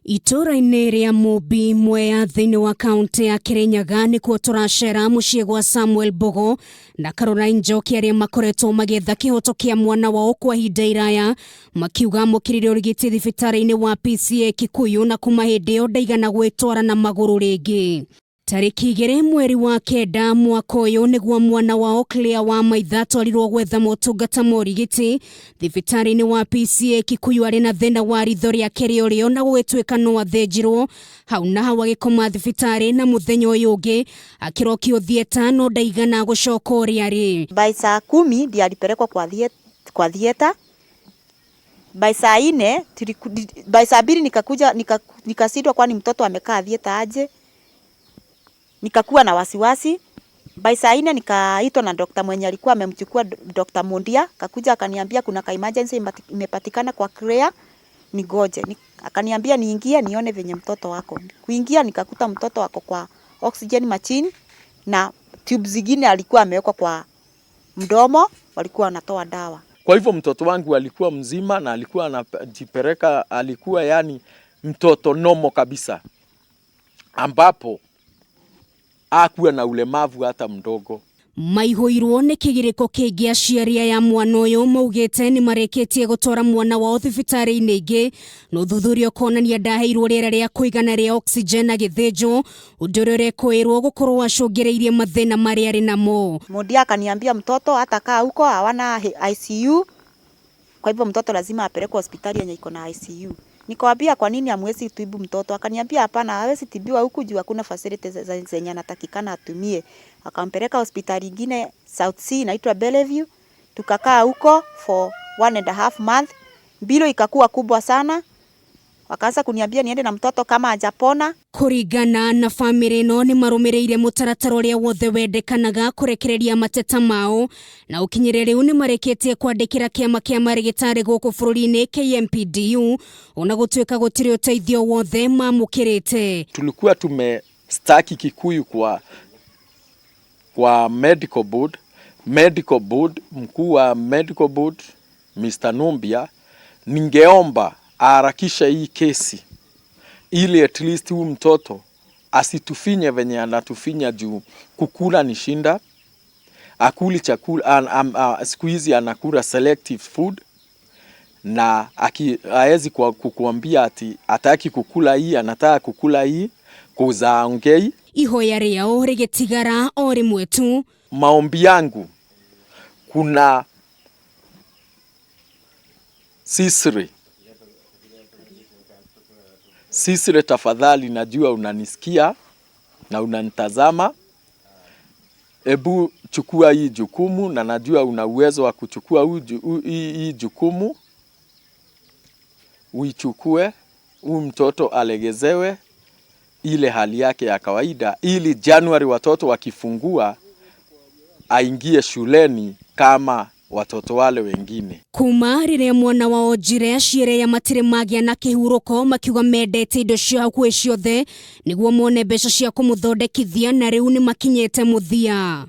Itũũra-inĩ rĩa Mũmbi, Mwea, thĩinĩ wa kaunti ya Kirinyaga, nĩkuo tũracera mũciĩ gwa Samuel Mbogo na Caroline Njoki, arĩa makoretwo magĩetha kĩhoto kĩa mwana wao kwa ihinda iraya, makiuga amũkĩrire ũrigiti thibitarĩ-inĩ wa PCEA Kikuyu na kuma hĩndĩ ĩyo ndaigana gwĩtwara na magũrũ rĩngĩ. Tarĩki 2 mweri wa 9 mwaka ũyũ nĩguo mwana wao Claire wa Maitha atwarirwo gwetha motungata ma ũrigiti thibitarĩ-inĩ wa PCEA Kikuyu arĩ na thĩna wa ritho rĩake rĩa ũrĩo, na gũgĩtuĩka no athĩnjirwo hau na hau, agĩkoma thibitarĩ, na mũthenya ũyũ ũngĩ akĩrokio theatre, no ndaigana gũcoka ũrĩa arĩ. By saa 10 ndiye alipelekwa kwa theatre. By saa 4, by saa 2 nikakuja nikashindwa, kwani mtoto amekaa theatre aje? Nikakuwa na wasiwasi. By saa 4 nikaitwa na dokta mwenye alikuwa amemchukua, Dr. Mundia, kakuja akaniambia kuna ka emergency imepatikana kwa Claire, nigoje. Akaniambia niingie nione venye mtoto wako. Kuingia nikakuta mtoto wako kwa oxygen machine na tube zingine alikuwa amewekwa kwa mdomo, walikuwa wanatoa dawa. Kwa hivyo mtoto wangu alikuwa mzima na alikuwa anajipeleka, alikuwa yani mtoto normal kabisa, ambapo hakuwa na ulemavu hata mdogo. Maihũirwo nĩ kĩgirĩko kĩingĩ. Aciari aya mwana ũyũ maugĩte nĩ marĩkĩtie gũtwara mwana wao thibitarĩ-inĩ ingĩ, na ũthuthuria ũkonania ndaheirwo rĩera rĩa kũigana rĩa oxygen agĩthĩnjwo, ũndũ ũrĩa ũrekũĩrwo gũkorwo acũngĩrĩirie mathĩna marĩa arĩ namo. Mundia akaniambia mtoto hata kaa huko, hawana ICU, kwa hivyo mtoto lazima apelekwe hospitali yenye iko na ICU. Nikamwambia, "Kwa nini hamwezi tibu mtoto?" Akaniambia hapana, hawezi tibiwa huku juu hakuna facilities zenye anatakikana atumie. Akampeleka hospitali ingine South C inaitwa Bellevue. Tukakaa huko for 1.5 month. Bill ikakuwa kubwa sana. Wakaanza kuniambia niende na mtoto kama hajapona. Kũringana na bamĩrĩ ĩno, nĩ marũmĩrĩire mũtaratara ũrĩa wothe wendekanaga kũrekereria mateta mao, na ũkinyĩre rĩu nĩ marĩkĩtie kwandĩkĩra kĩama kĩa marĩgĩtarĩ gũkũ bũrũri-inĩ, KMPDU, ona gũtuĩka gũtirĩ ũteithio wothe mamũkĩrĩte. Tulikuwa tumestaki Kikuyu kwa medical board. Medical board, mkuu wa medical board, Mr. Numbia, ningeomba aharakishe hii kesi ili at least huyu mtoto asitufinye venye anatufinya, juu kukula ni shinda, akuli chakula siku hizi anakula selective food na haezi kukuambia ati ataki kukula hii, anataka kukula hii kuzaongei. Ihoya rĩao rĩgĩtigara o rĩmwe tu. Maombi yangu, kuna Sisri. Sisri, tafadhali, najua unanisikia na unanitazama. Ebu chukua hii jukumu, na najua una uwezo wa kuchukua hii jukumu, uichukue, huyu mtoto alegezewe ile hali yake ya kawaida, ili Januari watoto wakifungua aingie shuleni kama watoto wale wengine. Kuma rĩrĩa mwana wao njire, aciari aya matirĩ magĩa na kĩhurũko, makiuga mendete indo cia hakuhĩ ciothe nĩguo mone mbeca cia kũmũthondekithia, na rĩu nĩ makinyĩte mũthia.